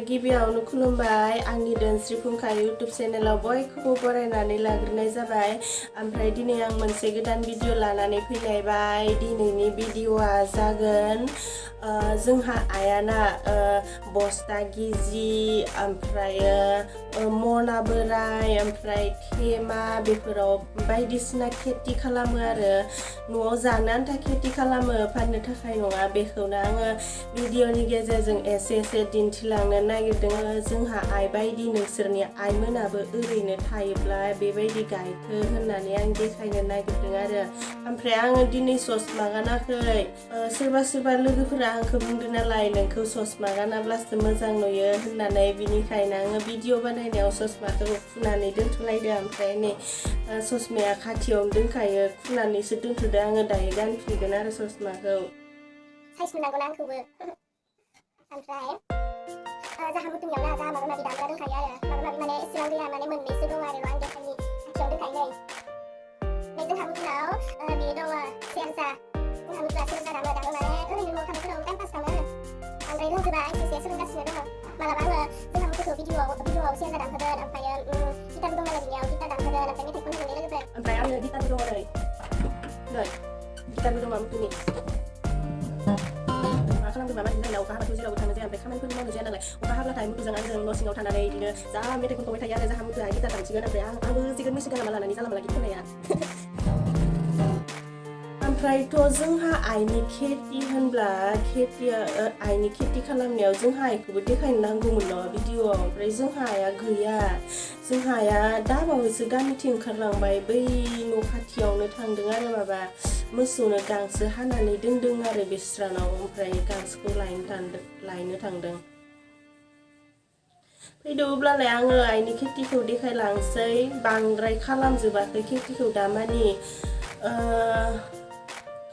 गिबियावनो खुलुमबाय आंनि दोनस्रि फुंखा यूट्यूब चेनेलाव बयखौबो बरायनानै लाग्रोनाय जाबाय। ओमफ्राय दिनै आं मोनसे गोदान भिडिअ लानानै फैलायबाय। दिनैनि भिडिअआ जागोन जोंहा आयाना बस्ता गिजि ओमफ्रायो मना बोराय ओमफ्राय थेमा बेफोराव बायदिसिना खेथि खालामो आरो न'आव जानो आन्था खेथि खालामो, फाननो थाखाय नङा। बेखौनो आङो भिडिअनि गेजेरजों एसे दिन्थिलांनो नागिरदों। जोंहा आइ बायदि नोंसोरनि आइमोनाबो ओरैनो थायोब्ला बेबायदि गायथो होननानै आं देखायनो नागिरदों आरो। ओमफ्राय आङो दिनै ससमा गानाखै। सोरबा लोगोफोरा आंखौ बुंदों नालाय नोंखौ ससमा गानाब्लासो मोजां नुयो होननानै, बिनिखायनो आङो भिडिअ बानायनायाव ससमाखौ खुनानै दोनथ'लायदों। ओमफ्राय नै ससमाया खाथियावनो दोनखायो, खुनानैसो दोनथ'दो आङो। दायो गानफिनगोन आरो ससमाखौ। साइज मोननांगौना आंखौबो। ओमफ्राय जाहा मुथुमनियाव ना जाहा माबा माबि दामग्रा दंखायो आरो माबा माबि माने एसेबां गैया, माने मोननैसो दं आरो आं देखायनि खाथियाव दोनखायो। नै जोंहा मुथुनाव बियो दङ सेरजा। जोंहा मुथुआ सेरजा दामो माने ओरैनो न'आव थानायफोराव टाइम पास खालामो। बांद्राय रोंजोबा एसे सोलोंगासिनो दङ। मालाबा आङो जोंहा मुथुखौ भिडिअआव सेरजा दामहोगोन, ओमफ्राय गिटार दं नालाय बिनियाव गिटार दामहोगोन, ओमफ्राय मेथाइ खनहोगोन लोगोफोर। ओमफ्राय आंनो गिटारबो दङ नै गिटारबो दङ मुथुनि। खालामदोंबा मानसि जायोना अखा हाबाथ' जेरावबो थांनो जाया, ओमफ्राय खामानिफोरबो मावनो जाया नालाय। अखा हाब्लाथाय मुथुजों आंजों न' सिङाव थानानै बिदिनो जा मेथाइ खनबाय थायो आरो। जाहा मुथुआ गिटार दामसिगोन, ओमफ्राय आंबो सिगोन मिउजिक गालामा लानानै जाला माला गित खननाया। ओमफ्रायथ' जोंहा आइनि खेथि होनब्ला आइनि खेथि खालामनायाव जोंहा आइखौबो देखायनो नांगौमोन न' भिडिअआव। ओमफ्राय जोंहा आइया गैया। जोंहा आइया दाबावैसो गामिथिं ओंखारलांबाय, बै न' खाथियावनो थांदों आरो माबा मोसौनो गांसो हानानै दोनदों आरो बिस्रानाव। ओमफ्राय गांसोखौ लायनो थांदों। फैदो अब्लालाय आङो आइनि खेथिखौ देखायलांसै। बांद्राय खालामजोबाखै खेथिखौ दामानि।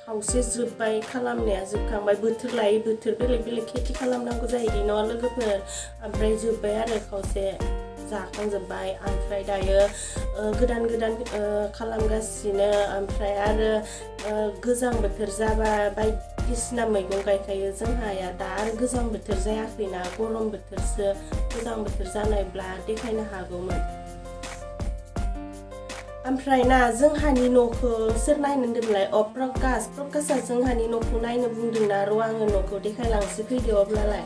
खावसे जोब्बाय, खालामनाया जोबखांबाय। बोथोर लायै बोथोर बेलेग खेथि खालामनांगौ जायो न' लोगोफोर। ओमफ्राय जोब्बाय आरो खावसे जाखांजोब्बाय। ओमफ्राय दायो गोदान खालामगासिनो। ओमफ्राय आरो गोजां बोथोर जाबा बायदिसिना मैगं गायखायो जोंहाया। दा आरो गोजां बोथोर जायाखैना, गरम बोथोरसो। गोजां बोथोर जानायब्ला देखायनो हागौमोन। ओमफ्राय ना जोंहानि न'खौ सोर नायनो होनदोंमोनलाय? प्रकासआ जोंहानि न'खौ नायनो बुंदोंना। र' आङो न'खौ देखायलांसै, फैदो अब्लालाय।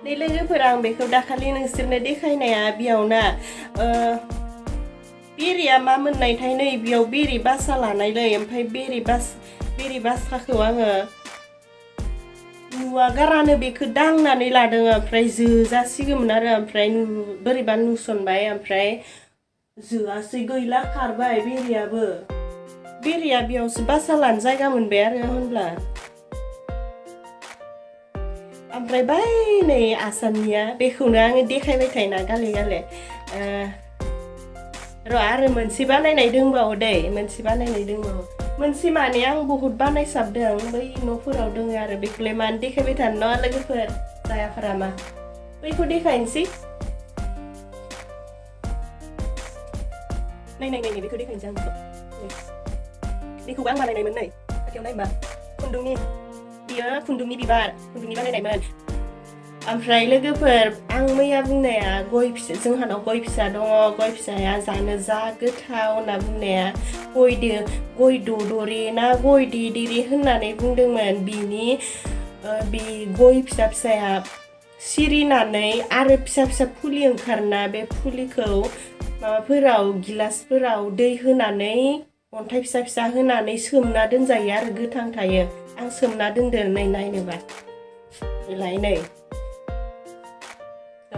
नै लोगोफोर, आं बेखौ दाखालि नोंसोरनो देखायनाया बेयावना बेरेया मा मोननायथाय नै बेयाव बेरे बासा लानायलै। ओमफ्राय बेरे बासाखौ आङो नुवा गारानो बेखौ दांनानै लादों। ओमफ्राय जोजासिगौमोन आरो, ओमफ्राय बोरैबा नुसनबाय, ओमफ्राय जोआसै, गैला, खारबाय बेरेयाबो। बेरेया बेयावसो बासा लानो जायगा मोनबाय आरो होनब्ला। ओमफ्राय बै नै आसामनिया, बेखौनो आङो देखायबाय थायोना गाले र' आरो मोनसे बानायनाय दंबावो दै, मोनसे माने आं बहुद बानायसाबदों। बै न'फोराव दङ आरो बेखौलाय मानो देखायबाय थानो न' लोगोफोर, जायाफोरा मा। बैखौ देखायनोसै। नै बेखौ देखायनोसै आं। बेखौबो आं बानायनायमोन नै खाथियाव नायबा। बियो खुन्दुंनि बिबार, खुन्दुंनि बानायनायमोन। ओमफ्राय लोगोफोर, आं मैया बुंनाया जोंहानाव गय फिसा दङ, गय फिसाया जानो जा गोथाव होनना बुंनाया गय ददरे ना गय देदेरे होननानै बुंदोंमोन। बे गय फिसाया सिरिनानै आरो फिसा फुलि ओंखारना, बे फुलिखौ माबाफोराव गिलासफोराव दै होनानै अन्थाइ फिसा होनानै सोमना दोनजायो आरो गोथां थायो। आं सोमना दोनदों नै नायनोबा। नै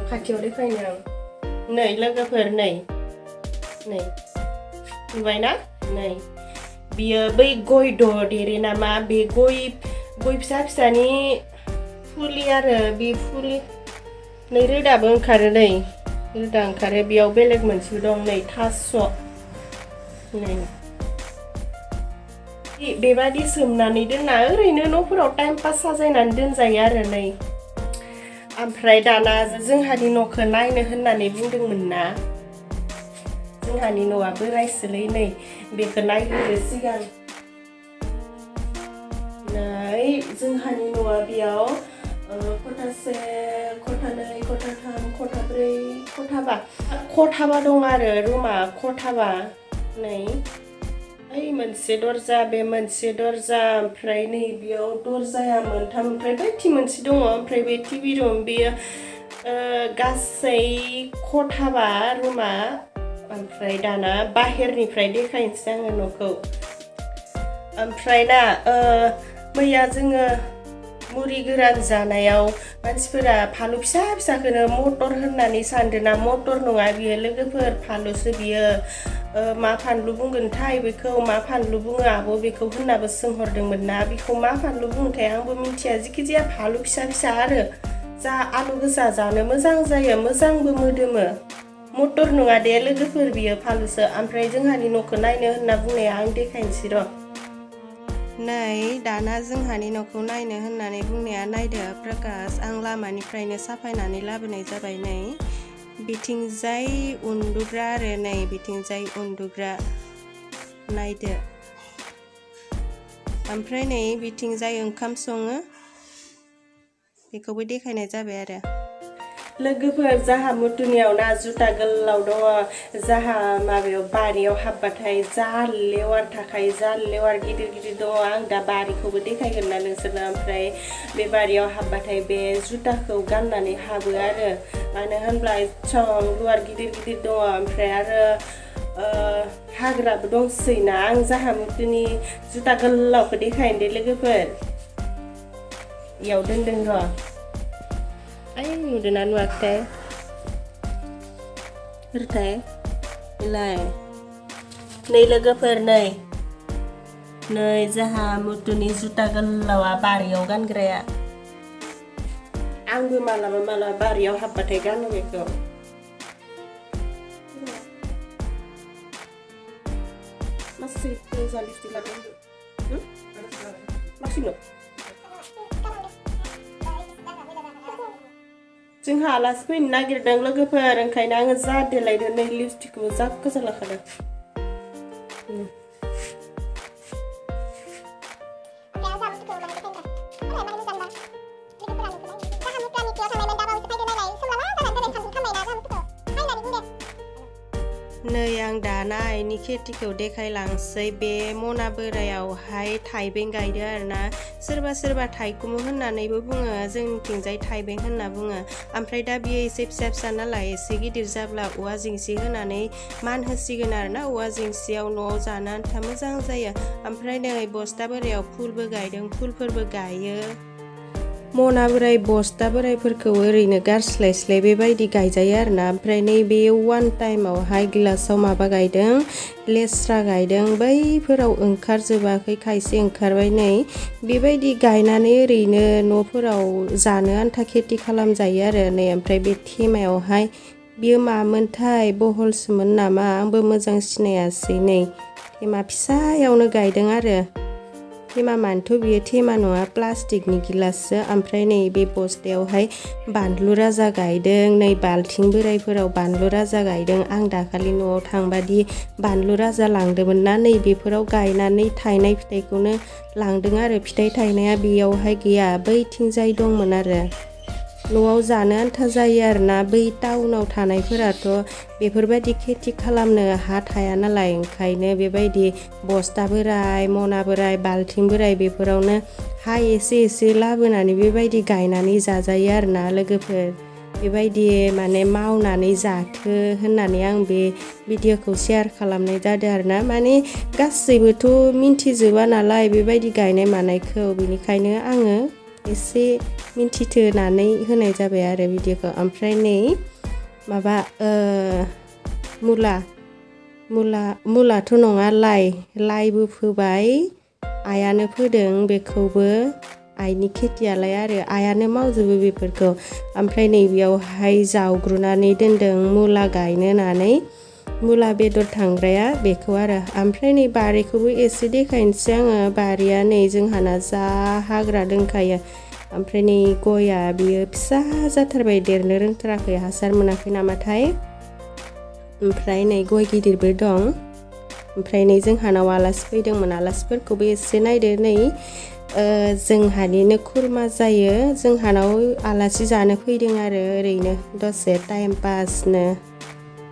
खाथियाव देखायनो आं। नै लोगोफोर, नै नुबायना? नै बियो बै गय ददेरे नामा, बे गय फिसानि फुलि आरो। बे फुलि नै रोदाबो ओंखारो, नै रोदा ओंखारो। बेयाव बेलेग मोनसे दं नै थास'। नै बेबादि सोमनानै दोनना ओरैनो न'फोराव टाइम पास साजायनानै दोनजायो आरो नै। ओमफ्राय दाना जोंहानि न'खौ नायनो होननानै बुंदोंमोन ना। जोंहानि न'आ बोरायसोलै, नै बेखौ नायग्रोदो सिगां। नै जोंहानि न'आ बेयाव खथासे, खथानै, खथाथाम खथाब्रै खथाबा दं आरो रुमा खथाबा नै ओइ मोनसे दरजा बे मोनसे दरजा ओमफ्राय नै बेयाव दरजाया मोनथाम ओमफ्राय बैथि मोनसे दङ ओमफ्राय बे टिभि रुम बेयो गासै खथाबा रुमा ओमफ्राय दाना बाहेरनिफ्राय देखायनोसै आङो न'खौ ओमफ्राय ना मैया जोङो मुरि गोरान जानायाव मानसिफोरा फालु फिसा फिसाखौनो मटर होननानै सानदोंना मटर नङा बियो लोगोफोर फालुसो बियो मा फानलु बुंगोनथाय बेखौ मा फानलु बुङो आब' बेखौ होननाबो सोंहरदोंमोन ना बेखौ मा फानलु बुङोथाय आंबो मिन्थिया जिखिजाया फालु फिसा फिसा आरो जा आलु गोसा जानो मोजां जायो मोजांबो मोदोमो मटर नङा दे लोगोफोर बियो फालुसो ओमफ्राय जोंहानि न'खौ नायनो होनना बुंनाया आं देखायनोसै र' नै दाना जोंहानि न'खौ नायनो होननानै बुंनाया नायदो प्रकाश आं लामानिफ्रायनो साफायनानै लाबोनाय जाबाय नै बिथिंजाय उन्दुग्रा आरो नै बिथिंजाय उन्दुग्रा नायदो ओमफ्राय नै बिथिंजाय ओंखाम सङो बेखौबो देखायनाय जाबाय आरो लोगोफोर जाहा मुथुनियाव ना जुथा गोलाव दङ जाहा माबायाव बारियाव हाबबाथाय जा लेवार थाखायो जा लेवार गिदिर गिदिर दङ आं दा बारिखौबो देखायगोन ना नोंसोरनो ओमफ्राय बे बारियाव हाबबाथाय बे जुथाखौ गाननानै हाबो आरो मानो होनब्ला एसेबां लेवार गिदिर गिदिर दङ ओमफ्राय आरो हाग्राबो दंसै ना आं जाहा मुथुनि जुथा गोलावखौ देखायनो दे लोगोफोर इयाव दोनदों र' आय नुदोंना नुवाखैथाय सोरथाय इलाय नै लोगोफोर नै जाहा मुथुनि जुथा गोलावा बारियाव गानग्राया आंबो मालाबा बारियाव हाबबाथाय गानो बेखौ मासि जालिस्टि लादों मासिनो जोंहा आलासि फैनो नागिरदों लोगोफोर ओंखायनो आङो जा देलायदों नै लिपस्टिकखौबो जा गोजा लाखादों नै आं दाना आइनि खेथिखौ देखायलांसै बे मना बोरायावहाय थाइबें गायदो आरोना सोरबा थाइखुमु होननानैबो बुङो जोंनिथिंजाय थाइबें होनना बुङो ओमफ्राय दा बियो एसे फिसा फिसा नालाय एसे गिदिर जाब्ला औवा जिंसि होनानै मान होसिगोन आरोना औवा जिंसियाव न'आव जानो आन्था मोजां जायो ओमफ्राय नै बस्ता बोरायाव फुलबो गायदों फुलफोरबो गायो मना बोराय बस्ता बोरायफोरखौ ओरैनो गारस्लायस्लाय बेबायदि गायजायो आरोना ओमफ्राय नैबे वान टाइमावहाय गिलासाव माबा गायदों लेस्रा गायदों बैफोराव ओंखारजोबाखै खायसे ओंखारबाय नै बेबायदि गायनानै ओरैनो न'फोराव जानो आन्था खेथि खालामजायो आरो नै ओमफ्राय बे थेमायावहाय बियो मामोनथाय बहलसोमोन नामा आंबो मोजां सिनायासै नै थेमा फिसायावनो गायदों आरो थेमा मानोथ' बियो थेमा नङा प्लास्टिकनि गिलाससो ओमफ्राय नै बे बस्तायावहाय बानलु राजा गायदों नै बाल्थिं बोरायफोराव बानलु राजा गायदों आं दाखालि न'आव थांबादि बानलु राजा लांदोंमोन ना नै बेफोराव गायनानै थायनाय फिथाइखौनो लांदों आरो फिथाइ थायनाया बेयावहाय गैया बैथिंजाय दंमोन आरो न'आव जानो आन्था जायो आरोना बै टाउनाव थानायफोराथ' बेफोरबायदि खेथि खालामनो हा थाया नालाय ओंखायनो बेबायदि बस्ता बोराय मना बोराय बाल्थिं बोराय बेफोरावनो हा एसे लाबोनानै बेबायदि गायनानै जाजायो आरोना लोगोफोर बेबायदि माने मावनानै जाथो होननानै आं बे भिडिअखौ शेयार खालामनाय जादों आरोना माने गासैबोथ' मिन्थिजोबा नालाय बेबायदि गायनाय मानायखौ बेनिखायनो आङो एसे मिन्थिथोनानै होनाय जाबाय आरो भिडिअखौ ओमफ्राय नै माबा मुलाथ' नङा लाइबो फोबाय आइयानो फोदों बेखौबो आइनि खेथियालाय आरो आइयानो मावजोबो बेफोरखौ ओमफ्राय नैबेयावहाय जावग्रुनानै दोनदों मुला गायनो होननानै मुला बेदर थांग्राया बेखौ आरो ओमफ्राय नै बारिखौबो एसे देखायनोसै आङो बारिया नै जोंहाना जा हाग्रा दंखायो ओमफ्राय नै गया बियो फिसा जाथारबाय देरनो रोंथाराखै हासार मोनाखै नामाथाय ओमफ्राय नै गय गिदिरबो दं ओमफ्राय नै जोंहानाव आलासि फैदोंमोन आलासिफोरखौबो एसे नायदो नै जोंहानिनो खुरमा जायो जोंहानाव आलासि जानो फैदों आरो ओरैनो दसे टाइम पासनो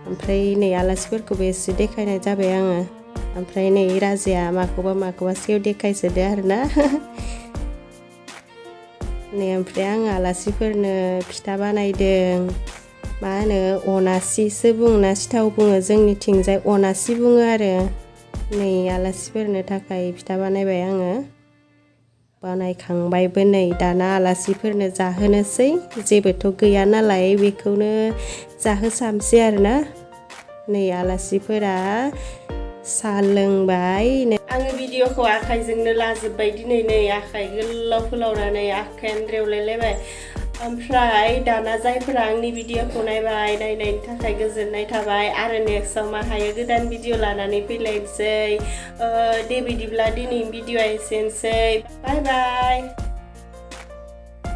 ओमफ्राय नै आलासिफोरखौबो एसे देखायनाय जाबाय आङो ओमफ्राय नै राजाया माखौबा सेव देखायसोदो आरोना नै ओमफ्राय आङो आलासिफोरनो फिथा बानायदों मा होनो अनासिसो बुङो ना सिथाव बुङो जोंनिथिंजाय अनासि बुङो आरो नै आलासिफोरनो थाखाय फिथा बानायबाय आङो बानायखांबायबो नै दाना आलासिफोरनो जाहोनोसै जेबोथ' गैया नालाय बेखौनो जाहोसामसै आरोना नै आलासिफोरा साहा लोंबाय आङो भिडिअखौ आखाइजोंनो लाजोब्बाय दिनै नै आखाइ गोलाव फोलावनानै आखायानो रेवलायलायबाय ओमफ्राय दाना जायफोरा आंनि भिडिअखौ नायबाय नायनायनि थाखाय गोजोननाय थाबाय आरो नेक्स्टआव मा हायो गोदान भिडिअ लानानै फैलायनोसै दे बिदिब्ला दिनैनि भिडिअआ एसेनोसै बाय बाय